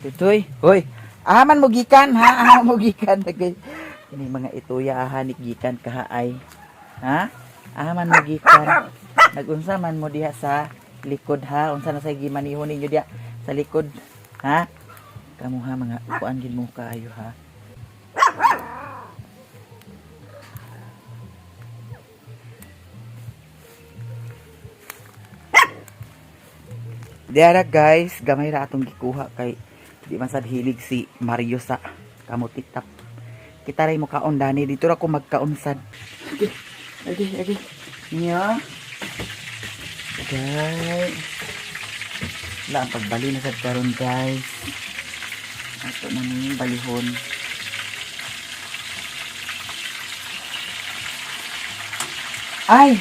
Tutoy, hoy. Aman mo gikan ha, aman mo gikan. Ini mga ituya ahanik gikan kahaay. Ha? Aman mo gikan. Nagunsa man mo diha sa likod ha? Unsa na say gimaniho ninyo diha sa likod? Ha? Kamo ha, mga kuan gid mo kaayo ha. Diara guys, gamay ra atong gikuha kay di man sad hilig si Mario sa kamuti tap. Kita ray mo kaon dani dito ra ko magkaon sad. Okay, okay, okay. Niya. Guys. Wala ang pagbali na sad karon, guys. Ato na ni balihon. Ay!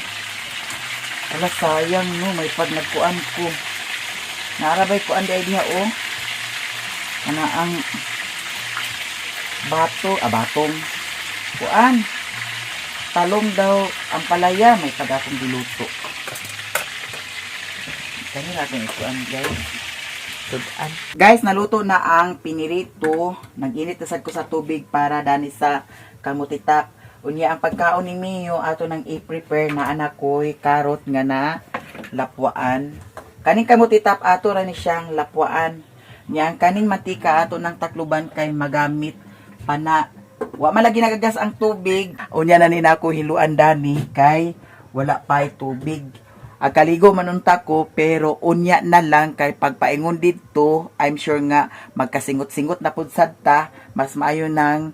Ala, sayang no, may pag nagkuan ko. Naarabay ko ang diha oh. Ana ang bato, ah, batong. Kuan. Talong daw ang palaya, may pag akong giluto. Kanila akong ikuan, guys. Sudan. Guys, naluto na ang pinirito. Nag-init na sad ko sa tubig para dani sa kamutitak. Unya ang pagkaon ni Mio ato nang i-prepare na anak ko'y karot nga na lapwaan. Kaning kamutitap ato ra ni siyang lapwaan. Nya ang kaning mantika ato nang takluban kay magamit pana. Wa man lagi nagagas ang tubig. Unya na ni nako hiluan dani kay wala pa'y tubig. Ang kaligo manunta ko pero unya na lang kay pagpaingon didto, I'm sure nga magkasingot-singot na pud sad ta, mas maayo nang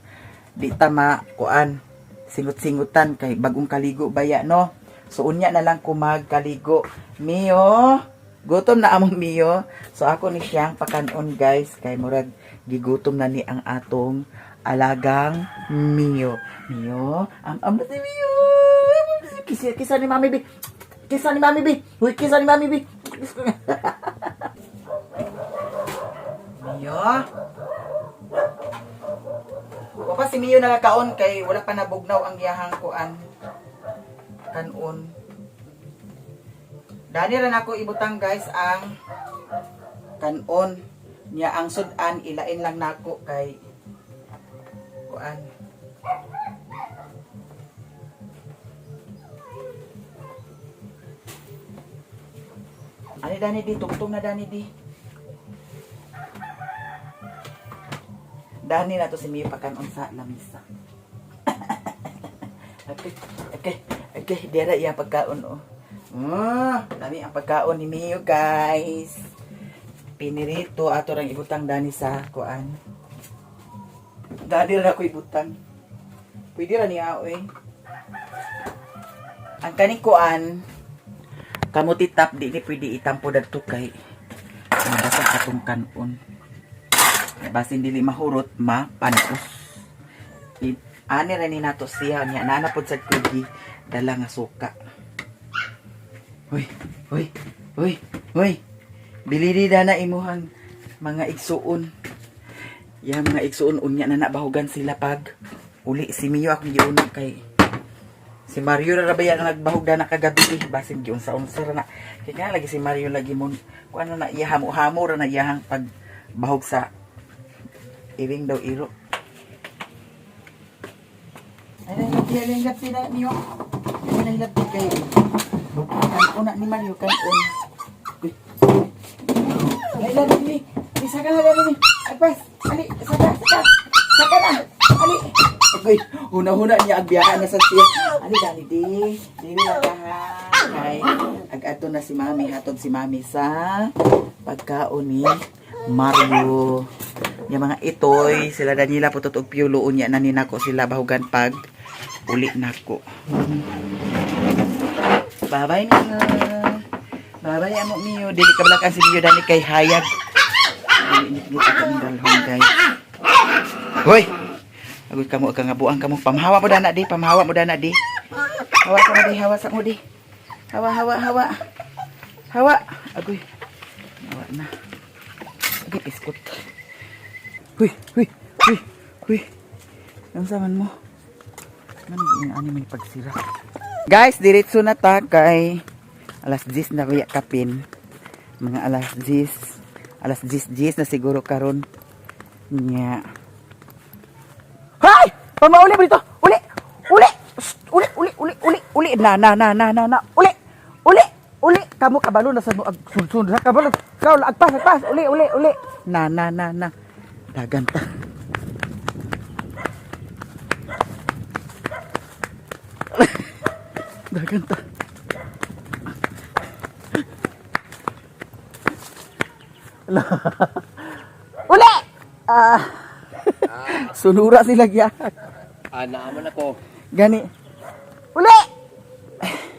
di ta ma kuan singot-singutan kay bagong kaligo baya no. So unya na lang ko magkaligo. Mio, gutom na among Mio. So ako ni siyang pakanon guys kay murag gigutom na ni ang atong alagang Mio. Mio, am am na si Mio. Kisa, kisa ni Mami B. Kisa ni Mami B. Uy, kisa ni Mami B. Mio. Wa pa si Mio nagakaon kay wala pa nabugnaw ang iyahang kuan. Kanon. Dani ra nako ibutang guys ang kanon. Nya ang sudan ilain lang nako kay kuan. Ani dani di tugtong na dani di. Dani na to si Mio pakanon sa lamisa. Okay, dira iya pagkaon oh. Ah, dami ang pagkaon ni Mio, guys. Pinirito ato rang ibutang dani sa kuan. Dani ra ko ibutang. Pwede ra niya oy. Ang kaning kuan kamuti tap di ni pwede itampo dadto kay mabasa atong kanon. Basin dili mahurot, mapanos. Ani ra ni nato siya niya nana pod sad kugi dala nga suka. Hoy, hoy, hoy, hoy. Bili di dana imuhang mga igsuon. Ya mga igsuon unya na nabahugan sila pag uli si Mio akong giuna kay si Mario ra ba ang nagbahog dana kagabi eh. Basin giunsa-unsa ra na. Kay nga lagi si Mario lagi mo kuan na iya hamo-hamo ra na iyahang pagbahog sa iring daw iro. Ay, ay, ay, ay, ay, sila niyo. Ay, ay, ay, kay kanon na ni Mario kanon. Uy. Ay, ay, ni. Ay, saka na ni. Ay, pas. Ali, saka, saka. Saka na. Ali. Okay, huna-huna niya agbiyaan na sa siya. Ali, dali di. Dili na ka ha. Kay, ag-ato na si Mami, hatod si Mami sa pagkaon ni Mario. Yung mga itoy, sila Daniela putot og piulo unya na ninako sila bahugan pag uli nako. Bye-bye na. Bye-bye amo Mio. Dili ka balakan si Mio dani kay hayag. Dili ni kita kami dalhon guys. Hoy. Agoy kamo ka nga buang kamo. Pamhawa mo dana di, pamhawa mo dana di. Hawa sa mo di, hawa sa mo di. Hawa, hawa, hawa. Hawa. Agoy. Hawa na. Agoy biskot. Huy, huy, huy, huy. Ang saman mo? Ano yung ani man pagsira? Guys, diretso na ta kay alas 10 na kaya kapin. Mga alas 10. Alas 10 10 na siguro karon. Nya. Hay! Pamauli mo dito. Uli! Uli! Shh! Uli, uli, uli, uli, uli. Na, na, na, na, na, na. Uli! Uli! Uli! Kamo kabalo na sa mo ag sulsun sa kabalo. Kaw agpas, agpas. Uli, uli, uli. Na, na, na, na. Dagan ta. Dagan ta. Uli! Ah. Sunura sila gyud. Ah, naaman ako. Gani. Uli!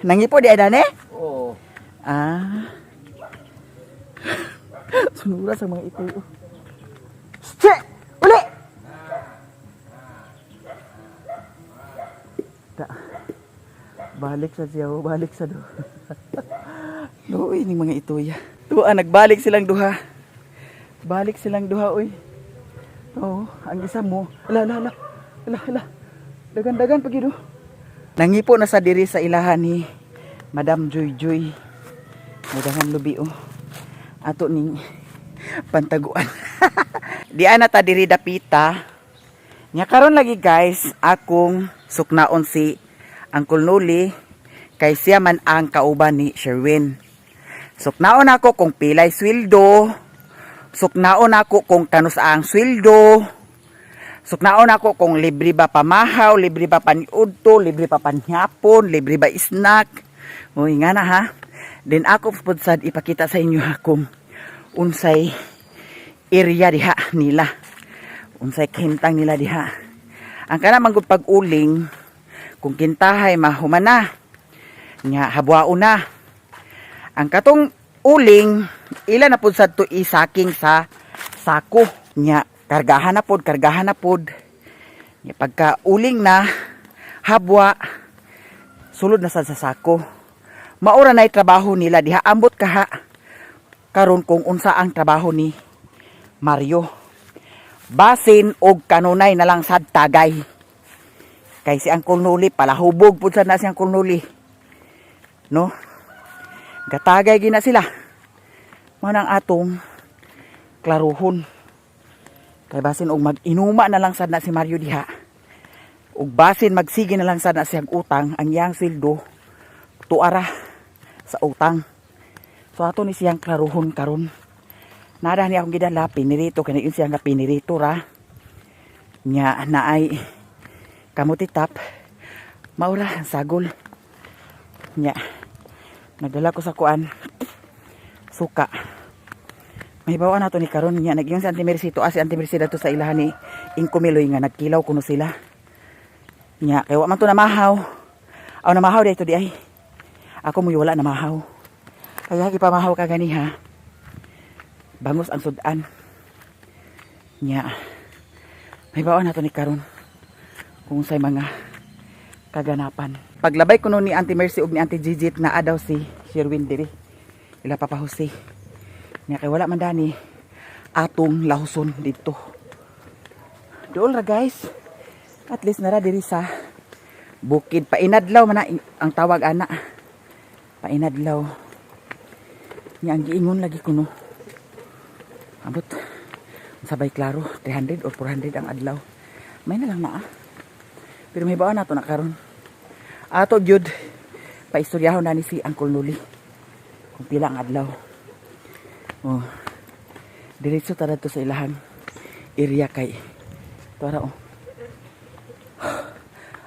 Nangipo di ay dani? Oo. Ah. Sunura sa mga ito. Che! Uli! Ta. Balik sa siya, oh. Balik sa do. Luoy ning mga ituya. Tuwa, nagbalik silang duha. Balik silang duha, oy. Oo, ang isa mo. Ala, ala, ala. Ala, ala. Dagan-dagan pag oh. Nangipo na sa diri sa ilahan ni Madam Joy Joy. Dagan lubi oh. Ato ning pantaguan. Di ana ta diri dapita. Nya karon lagi guys, akong suknaon si Uncle Noli kay siya man ang kauban ni Sherwin. Suknaon ako kung pilay sweldo. Suknaon ako kung kanus ang sweldo. Suknaon ako kung libre ba pamahaw, libre ba paniudto, libre pa panhapon, libre ba snack. Uy, nga na ha. Then ako pud sad ipakita sa inyo ha kung unsay area diha nila. Unsay kahimtang nila diha. Ang kana man gud pag-uling, kung kintahay mahuman na. Nya habwaon na. Ang katong uling, ila na pud sad to isaking sa sako. Nya kargahan na pod, kargahan na pod. Nya pagka uling na habwa, sulod na sad sa sako. Maura na trabaho nila diha, ambot kaha karon kung unsa ang trabaho ni Mario. Basin og kanunay na lang sad tagay. Kay si Uncle Noli palahubog pud sad na si Uncle Noli. No? Gatagay gina sila. Mao nang atong klaruhon. Kay basin og mag-inuma na lang sad na si Mario diha. Ug basin magsige na lang sad na siyang utang, ang iyang sweldo tuara sa utang. So ato ni siyang klaruhon karon. Nara ni akong gidala pinirito kay yun siya nga pinirito ra. Nya naay kamuti tap. Maura ang sagol. Nya nagdala ko sa kuan suka. May bawaan nato ni karon niya nagyong si Auntie Mercy to, ah, si Auntie Mercy dato sa ilahan ni Ingkumiloy nga nagkilaw kuno sila. Nya kay wa man to namahaw. Aw, namahaw dito di ay. Ako mo wala namahaw. Kaya gipamahaw ka gani ha. Bangos ang sudan. Nya. May bawaan nato ni karon kung say mga kaganapan. Paglabay kuno ni Auntie Mercy ug ni Auntie Gigit na daw si Sherwin diri. Ila Papa Jose. Nya kay wala man dani atong lahuson dito. Dool ra guys. At least nara diri sa bukid, painadlaw man na ang tawag ana. Painadlaw. Nya ang giingon lagi kuno. Abot. Sabay klaro 300 or 400 ang adlaw. May na lang na ah. Pero may bawaan nato na karon. Ato gyud paistoryahon na ni si Uncle Noli kung pila ang adlaw. Oh. Diretso ta to sa ilahan area kay tuara oh.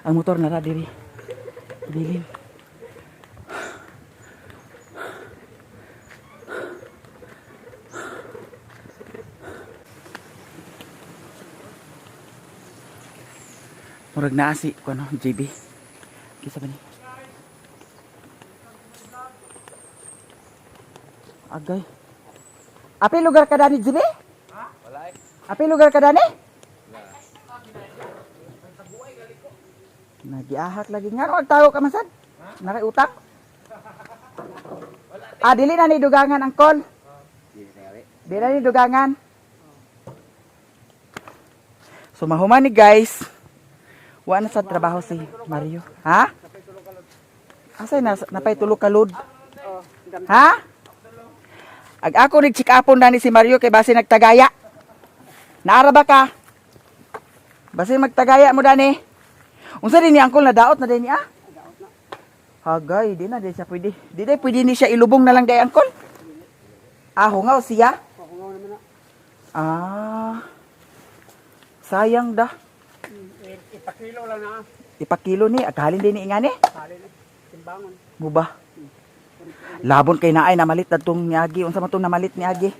Ang motor na ra diri. Bilin. Murag naa si kuno JB. Kisa ba ni? Agay. Api lugar ka dani, JB? Wala eh. Api lugar ka dani? Nagiahak lagi nga ro tawo ka man sad. Nakay utak. Ah, dili na ni dugangan ang call. Dili na ni dugangan. So mahuman ni guys. Wa na sa trabaho si Mario. Ha? Asay na napay tulo ka load? Ha? Ag ako nag-check upon dani si Mario kay base nagtagaya. Naara ba ka? Base magtagaya mo dani. Unsa din ni angkol, na daot na din ni ah? Hagay, di na di siya pwede. Di di pwede ni siya ilubong na lang day, angkol. Ah, hungaw siya. Pakungaw naman na. Ah. Sayang da. Ipakilo lang na. Ipakilo ni, aghalin din ni ingani. Sali na. Timbangon. Muba. Labon kay naay namalit na tong niagi. Unsa man tong namalit niagi?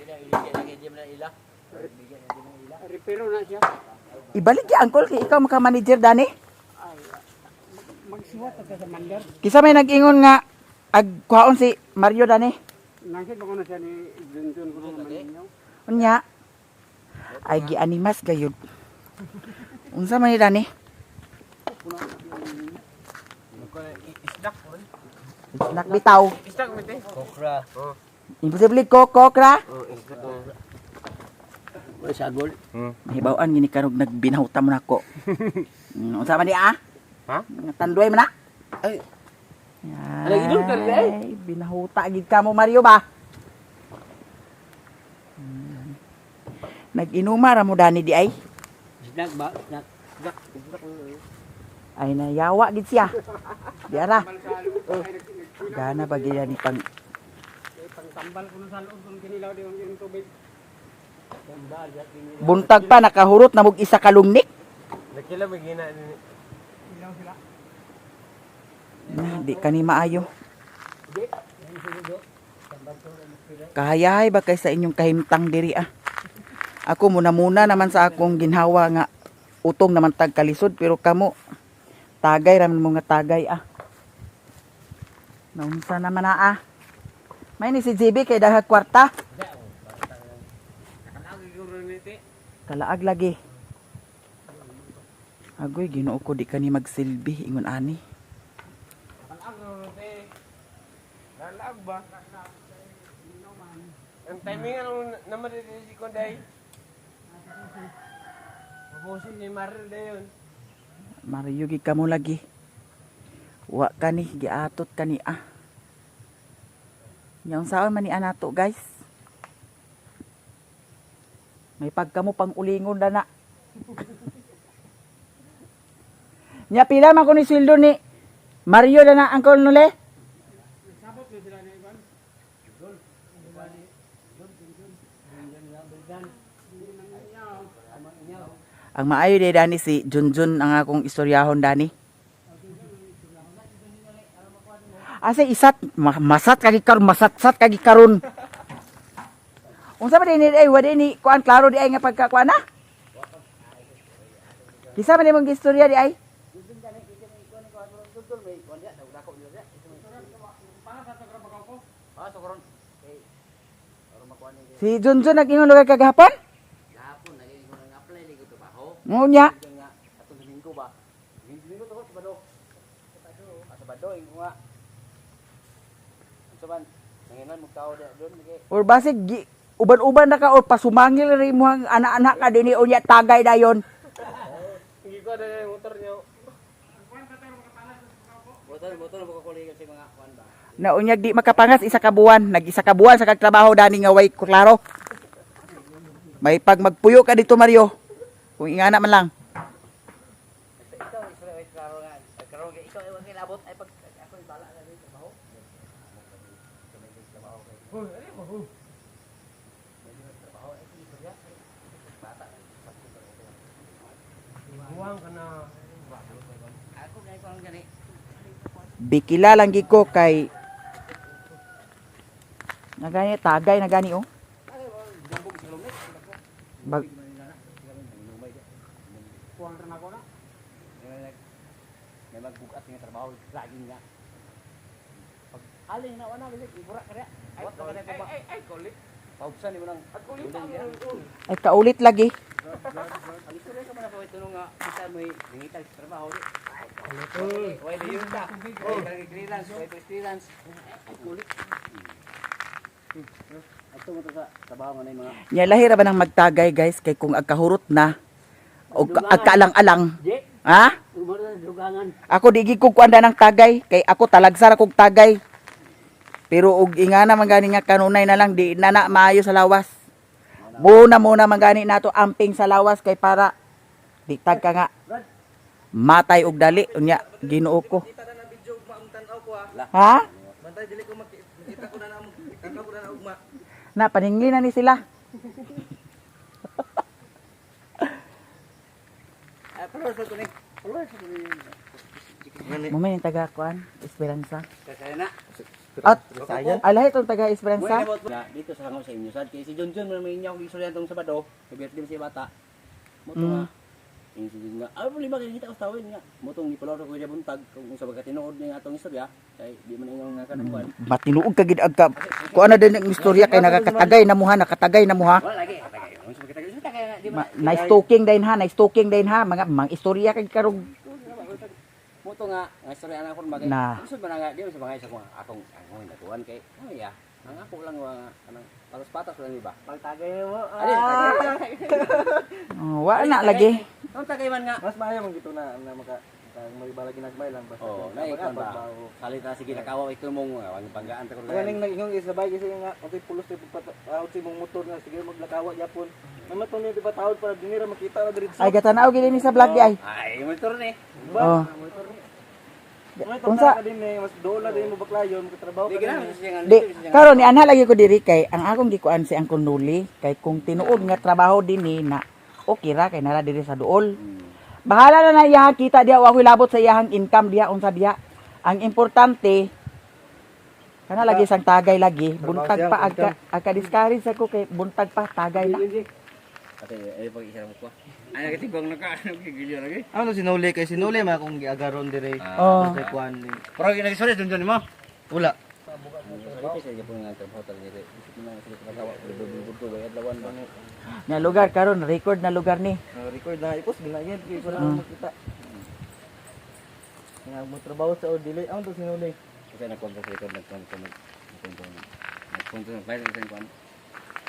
Repiro na siya. Ibalik ya, angkol, kay ikaw maka manager dani. Ay, magsiwat ka sa mandar. Kisa may nag-ingon nga ag kuhaon si Mario dani. Nangkit ba ko na siya ni Junjun ko naman ninyo? Unya. Ay gianimas gayud. Unsa man ni dani? Isdak bitaw. Okra. Imposible ko kokra. Wala sagol. Mahibaw-an gini kanog nagbinahuta mo nako. Unsa man ni ah? Ha? Tanduay man na. Ay. Ay, Nag-inom ka rin, eh? binahuta gid ka mo, Mario ba? Nag-inuma ra mo dani di ay. Snack ba? Snack. Snack. Ay nayawa gid siya. Di ara. Gana ba gid ni pang Pangtambal ko na sa loob ng kinilaw di yung tubig. buntag pa nakahurot na mog isa ka lungnik. Nakila may gina ni. Ilaw sila. Na, di kani maayo. Kahayahay ba kay sa inyong kahimtang diri ah. Ako muna-muna naman sa akong ginhawa nga utong naman tag kalisod, pero kamo tagay raman mo nga tagay ah. Naunsa naman na ah. May ni si JB kay dahag kwarta. Kalaag lagi. Agoy, Ginoo ko, di kani magsilbi ingon ani. Lalaag ba? Ang timing ano naman dito si Konday. Mabusin ni Maril na yun. Mario gid kamo lagi. Wa kani giatot kani ah. Nya unsaon man ni anato, guys? May pagkamo pang ulingon dana. Nya pila man ko ni sweldo ni Mario dana, angkol Nule? Sabot na sila ni Ivan. Ang maayo day dani si Junjun ang akong istoryahon dani. Asa isat masat kagi karon, masatsat kagi karon. Unsa ba din ay wa ni kuan klaro di ay nga pagkakuan na? Kisa man imong gistorya di ay? Si Junjun nag-ingon lugar kagahapon? Gahapon, naging ko nang apply ligo trabaho. Ngunya. Nga atong Domingo ba? Domingo to ko Sabado. Sabado. Ah, Sabado ingo nga. Unsa man nanginan mo tao da doon lagi. Or basig uban-uban na ka or pasumangil rin mo ang anak-anak ka dinhi unya tagay dayon. Hindi ko na yung motor niyo. Motor, motor mo ko kasi mga kuan ba. Na unyag di makapangas isa ka buwan, nag isa ka buwan sa kagtrabaho dani nga way klaro. May pag magpuyo ka dito, Mario. Kung ingana man lang. Ikaw isra ay klaro nga. Klaro nga ikaw ay wag labot ay pag ako ibala na dito trabaho. Ako kay ko ang gani. Bikila lang gid ko kay nagani tagay nagani oh. Bag, Kuwang rin ako na. May magbukat nga trabaho lagi nga. Pag alin na wala bisig ibura ka. Ay ay ay kulit. Paubsan nimo nang kulit. Ay kaulit lagi. Ang istorya ka man ako ito nga kita mo nangitag sa trabaho di. Way di yun ta. Way clearance, way clearance. Ay kulit. Ato mo to sa trabaho nga na yung mga Nya lahi ra ba nang magtagay, guys, kay kung agkahurot na o agkaalang-alang. Di, Ha? umuro sa dugangan. Ako di gid ko kuan ng tagay kay ako talagsar akong tagay. Pero og ingana man gani nga kanunay na lang di na na maayo sa lawas. Muna muna man gani nato amping sa lawas kay para di tag ka nga matay og dali unya Ginoo ko. Ha? Bantay dili ko makita ko na na tanaw ko na na ugma. Na paningli na ni sila. Mumay yung taga kuan, Esperanza. Kaya na. At alahi itong taga Esperanza. Na, dito sa hangaw sa inyo sad kay si Junjun man may inyo istorya tong Sabado, kay birthday si bata. Mo to nga. Yung si Junjun nga, ah, problema kay kita sa tawin nga. Mo tong gipulaw ko kuya buntag kung sa baga tinuod ni atong istorya kay di man ingon nga kanang kuan. Matinuog ka gid ag ka. Kuan na din ang istorya kay nakakatagay na muha, nakatagay na muha. Wala lagi, tagay. Kung sa baga tagay, tagay nga di man. Nice talking din ha, nice talking din ha, mga istorya kay karog. Mo to nga, nga istorya na ako bagay. Na. Lisod man nga di man sa mga isa ko akong akong natuan kay oh ya. Ang ako lang nga kanang patas-patas lang di ba? Pagtagay mo. Ari, tagay. Oh, wa na lagi. Ang tagay man nga. Mas maayo man gito na na maka may balagi nagmay lang basta. Oh, na ikon ba? Salita sige nakawa ito mong ang panggaan ta ko. Kaya ning nag-ingong is sabay kasi nga okay pulos tay pagpat out sa imong motor nga sige maglakawa gyapon. May matong niya diba tawod para dinira makita ra diretso. Ay gatanaw gid ni sa vlog di ay. Ay, motor ni. Oh. May Unsa? ka din eh, mas doon na din mo baklayon, makatrabaho Di ka gina din. siya nga. Di karon ni anha lagi ko diri kay ang akong gikuan si Uncle Nuli kay kung tinuod nga trabaho dinhi na okay ra kay nara diri sa duol. Bahala na na iyahang kita diha wa ako'y labot sa iyahang income diha unsa diha. Ang importante kana lagi sang tagay lagi buntag pa agka agka discourage ako kay buntag pa tagay na. Kasi ay pag isa mo ko. Ay nagtigong na ka ano gigilyo lagi. Ano si Noli kay si Noli man akong giagaron dire. Oh. Sa kuan ni. Pero ginag-istorya dun dun mo. Wala. Dito sa Japon nga trabaho talaga dito. Isip mo na sila kagawa budo bay adlawan ba. Nga lugar karon record na lugar ni. Record na ipos ginagid kay wala akong makita. Nga mo trabaho sa dili ang to si Noli. Kasi nagkwento sa record nagkwento nagkwento nagkwento ng file sa kuan.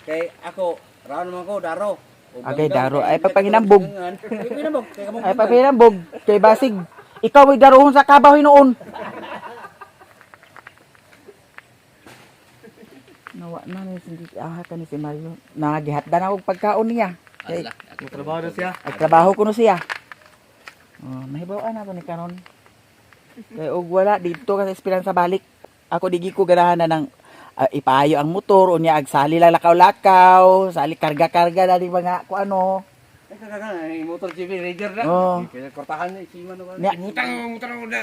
Kay ako raon naman ko daro. O Agay, ganggang, daro. kay Ay, pagpaginambog. Ay, pagpaginambog. Kay kamong Ay papirinambog kay basig ikaw ay daruhon sa kabaw hinuon. Nawa na ni si ah kani si Mario. Nagihatdan ako og pagkaon niya. Kay Mo trabaho na siya. ay trabaho kuno siya. Oh, mahibaw-an ako ni karon. Kay og wala dito ka sa Esperanza balik. Ako digi ko ganahan na ng ipayo ang motor unya ag sali lang lakaw-lakaw, sali karga-karga dali mga ku ano. Ay, kagana, ay, motor GP Ranger na. Oo. Kaya kortahan na, isiman na. Nya. Butang, butang na.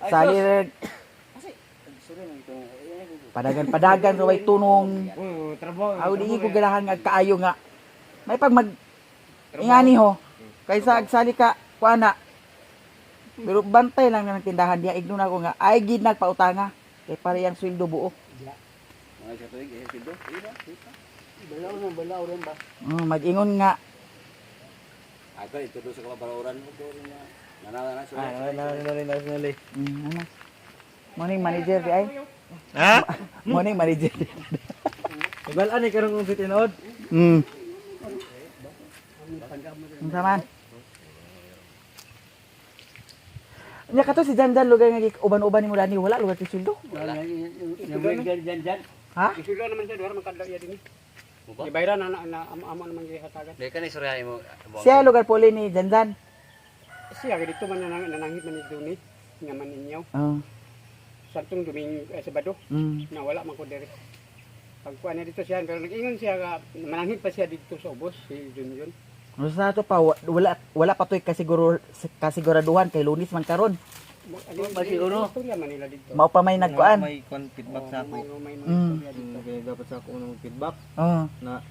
Sali padagan-padagan sa way tunong. Oo, trabaho. Ako di ko ganahan nga kaayo nga. May pag mag ingani ho. Kaysa agsali ka kuana. Pero bantay lang na ng tindahan diya igno na ako nga ay gid nagpautanga kay parehang sweldo buo. Mga isa tuig, isa sildo. Iba, iba. Balaw na, balaw rin ba? Mag-ingon nga Ako, ito doon sa kababaroran mo. Doon na. Nanala na, Ah, wala na Noli na si Noli. Ano. Morning manager di ay. Ha? Morning manager. Ibal ani karon kung si tinuod. Unsa man? Nya kato si Janjan lugar nga uban-uban nimo dani wala lugar ti sweldo. Wala. Yung dyan, dyan. Ha? Isulo naman siya, duwara man kadlaw iya din. Ibayra na na amo naman gyud hatagan. Dahil ka na istorya mo. Siya lugar puli ni Janjan. Siya dito man nananghit man ni Duni nga man ninyo. Oh. Sabtong Domingo eh, Sabado na wala man ko diri. Pagkuan na dito siya pero nag-ingon siya nga mananghit pa siya dito sa ubos si Junjun. Basta na to pa wala wala pa to'y kasiguraduhan kay Lunes man karon. Ano ba siguro? Istorya man nila dito. Mao pa may nagkuan. May kuan feedback sa ako. May mga istorya dito. Kaya dapat sa ako unang feedback Oh. na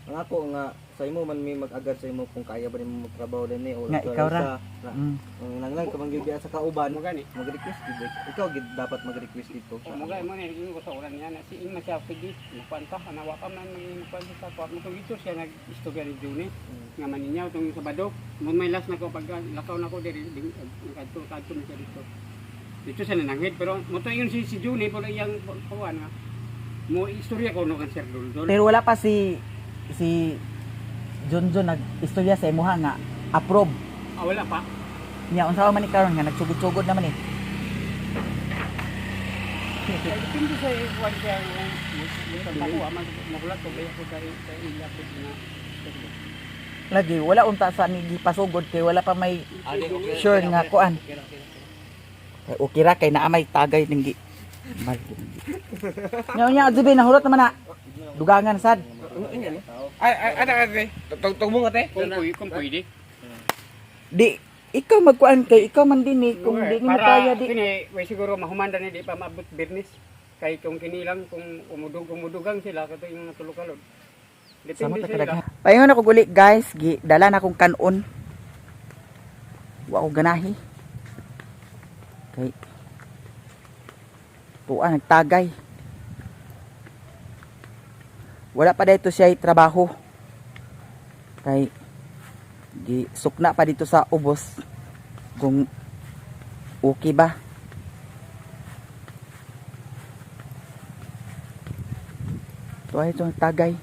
ang ako nga sa imo man may mag-agad sa imo kung kaya ba nimo magtrabaho din ni o Nga, ikaw ra. Na, ang nanglang ka man gyud biya sa kauban Mo gani. mag-request gid ikaw gid dapat mag-request dito O mo gani mo na nag-ingon ko sa ulan niya na si Ingma siya pigi makuan ta anawa pa man makuan sa kuan mo dito siya nag-istorya ni Juni nga man ninyo tong Sabado. Mo may last na ko pag lakaw na ko diri kadto kadto man siya dito. Dito siya nananghid pero mo to ingon si si Juni pero iyang kuan nga mo istorya ko no kan Sir Duldul. Pero wala pa si si Junjun nag-istorya sa imuha nga approve. Ah, wala pa. Nya unsa man ni karon nga nagsugod-sugod naman eh. Kay depende sa kuan siya kung ako ama magulat ko kaya ko kay ila ko nga. Lagi wala unta sa ni gipasugod kay wala pa may sure nga kuan. Kay okay ra kay naa may tagay ning gi. Mal. Nya nya Jubi nahurot naman na. Dugangan sad. Ay, ay, ana ka te. Tugtog mo nga te. Kung pwede. Di ikaw magkuan kay ikaw man din eh kung di nimo Para kaya di. kini way siguro mahumanda ni di pa maabot Biyernes. Kay kung kini lang kung umudugang sila kato yung mga tulo kalod. Sama Depende ta sa ila. kadaghan. Paingon ako guli guys, gi dala na akong kanon. Wa ko ganahi. Kay tuwa nagtagay. Wala pa dito siya trabaho. Kay gi sukna pa dito sa ubos kung okay ba. Tuwa ito nagtagay.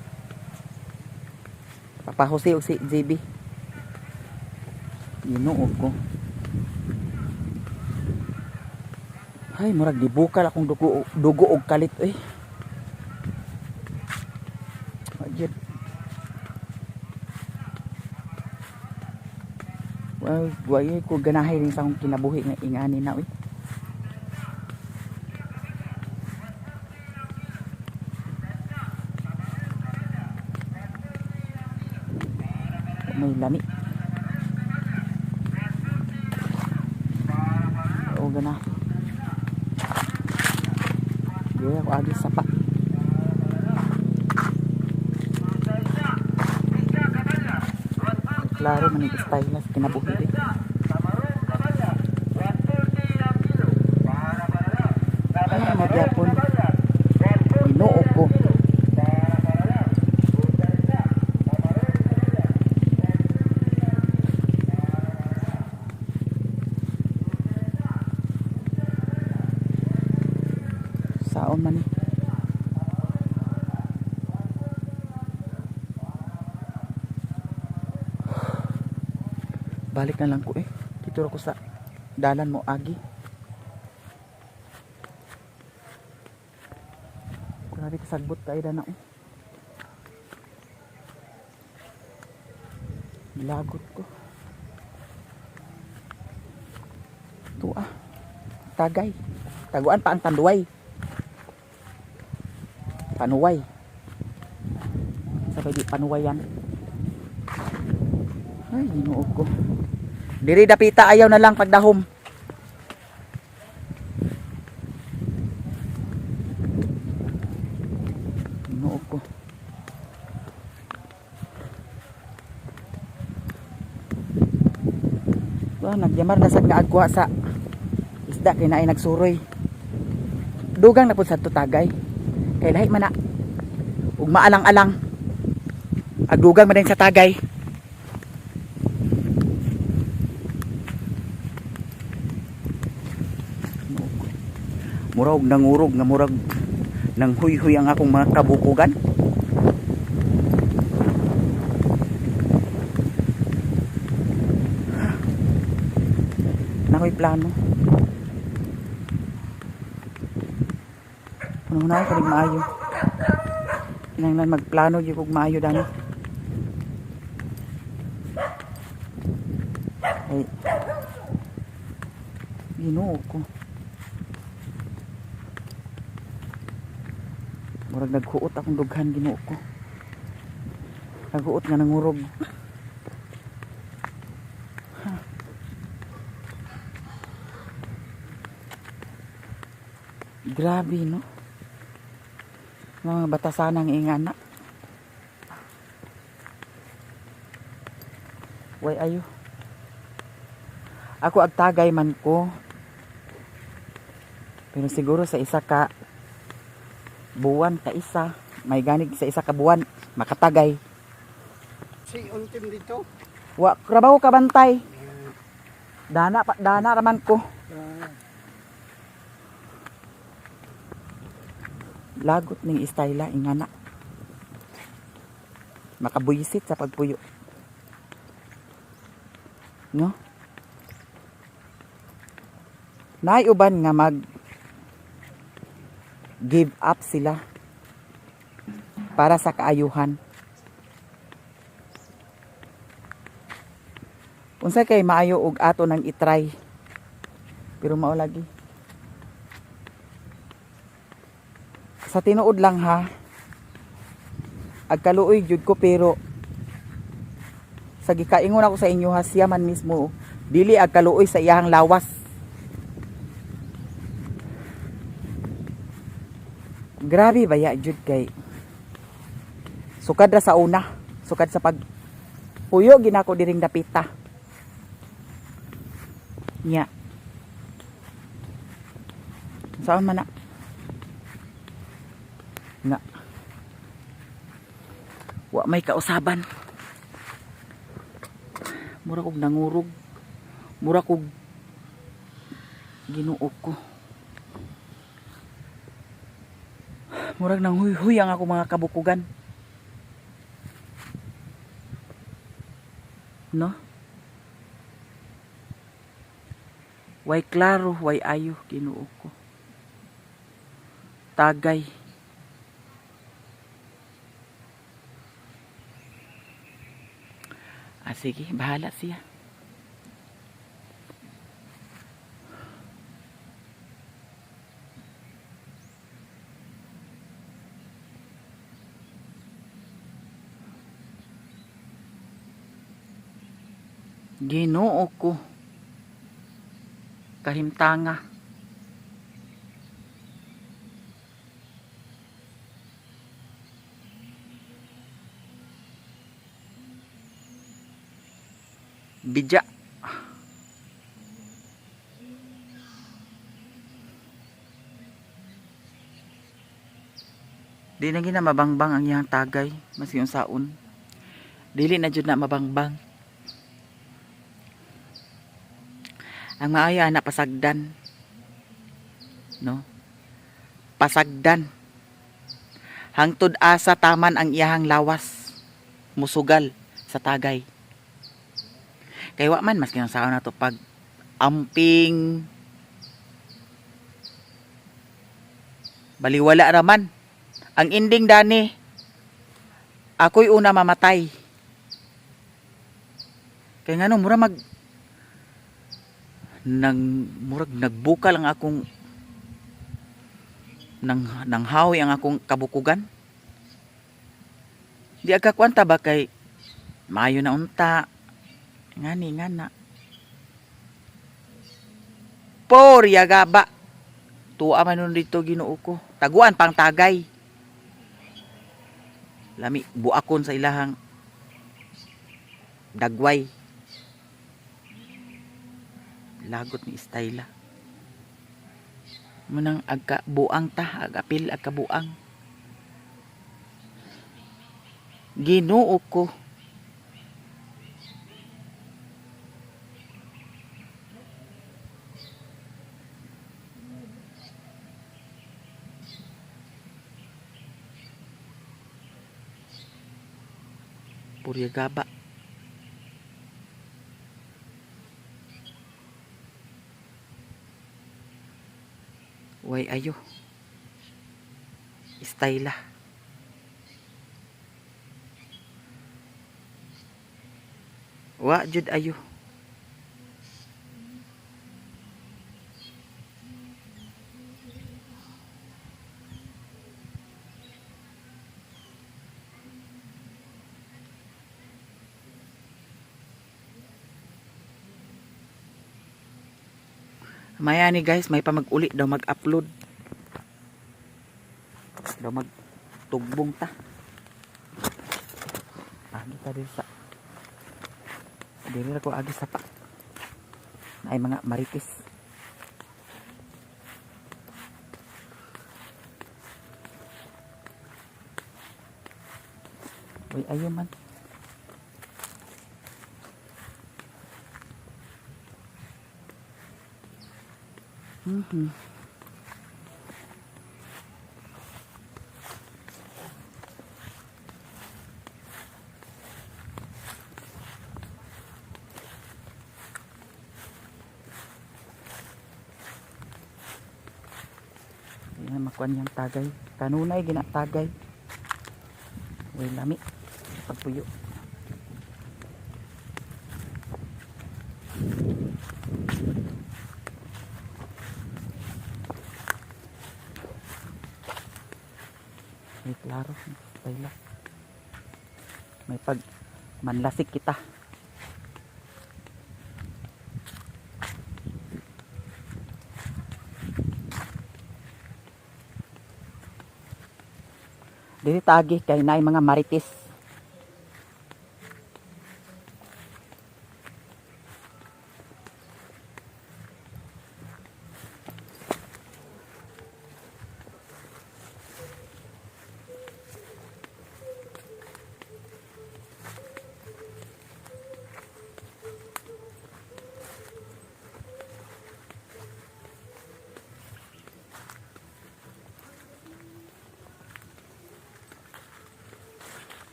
Papahusi og si JB. Ginoo ko. Ay, murag gibukal akong dugo, dugo og kalit eh. Ayun. Well, way ko ganahay rin sa akong kinabuhi nga ingani na uy. May lami. Oo, gana. Di ako agi sapa. Klaro man ang style na sa kinabuhi eh. Ay, magyapon. Ginoo ko. Saon man eh. Balik na lang ko eh. Dito ra ko sa dalan mo agi. Grabe kasagbot tayo na oh. Lagot ko. Ito ah. Tagay. Taguan pa ang tanduay. Panuway. Sabay di panuway yan. Ay, ginoo ko. Diri dapita ayaw na lang pagdahom. Ginoo ko. Wah, nagyamar na sad nga agkuha sa isda kay naay nagsuroy. Dugang na pud sad to tagay. Kay lahi man na. Ug maalang-alang. Agdugang man din sa tagay. Murag nangurog nga murag nang huy-huy ang akong mga kabukugan. Nakoy plano. Puno na ako kanig maayo. Kinahanglan magplano gyud kog maayo dani. Ay. Ginoo ko. Murag naghuot akong dughan, Ginoo ko. Naghuot nga nangurog. Ha. Grabe no. Mga batasanang ingana. Way ayo. Ako agtagay man ko. Pero siguro sa isa ka buwan ka isa, may ganig sa isa ka buwan makatagay. Si ultim dito. Wa trabaho ka bantay. Dana pa dana raman ko. Lagot ning istayla ingana. Makabuyisit sa pagpuyo. No? Naay uban nga mag Give up sila para sa kaayuhan. Unsa kay maayo og ato nang itry. Pero mao lagi. Sa tinuod lang ha. Agkaluoy jud ko, pero sa gikaingon ako sa inyo ha, siya man mismo dili agkaluoy sa iyahang lawas. Grabe baya jud kay sukad ra sa una, sukad sa pag puyo ginako diring dapita. Nya. Saan man na? Nga. Wa may kausaban. Mura kog nangurog. Mura kog Ginoo ko. Murag nang huy-huy ang ako mga kabukugan. No? Way klaro, way ayo, Ginoo ko. Tagay. Ah, sige, bahala siya. Ginoo ko. Kahimtanga. Bidya. Di na gina mabangbang ang iyang tagay maski unsaon. Dili na jud na mabangbang. Ang maayo ana pasagdan. No? Pasagdan. Hangtod asa taman ang iyahang lawas. Musugal sa tagay. Kay wa man maski unsaon na to pag amping, baliwala raman. Ang ending dani, ako'y una mamatay. Kay ngano mura mag nang murag nagbukal ang akong nang nanghawi ang akong kabukugan. Di aga kwanta ba kay maayo na unta. Ngani ngana. Por yagaba. Tuwa man nun dito, Ginoo ko. Taguan pang tagay. Lami buakon sa ilahang dagway. Lagot ni Styla. Munang agka buang ta, agapil agka buang. Ginoo ko. Puryagaba. Way ayo. Styla. Wa jud ayo. Maya ni guys, may pamag-uli daw mag-upload. Daw magtugbong ta. Agi ta diri sa. Diri ra ko agi sa pa. Ay mga marites. Uy, ayo man. Di na makuan yung tagay. Kanunay ginatagay. Uy, lami. Pagpuyo. May klaro. Baila. May pag manlasik kita. Dili tagi kay naay mga marites.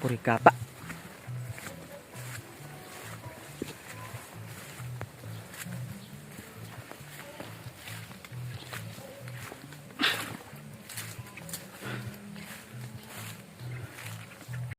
Puri kapa.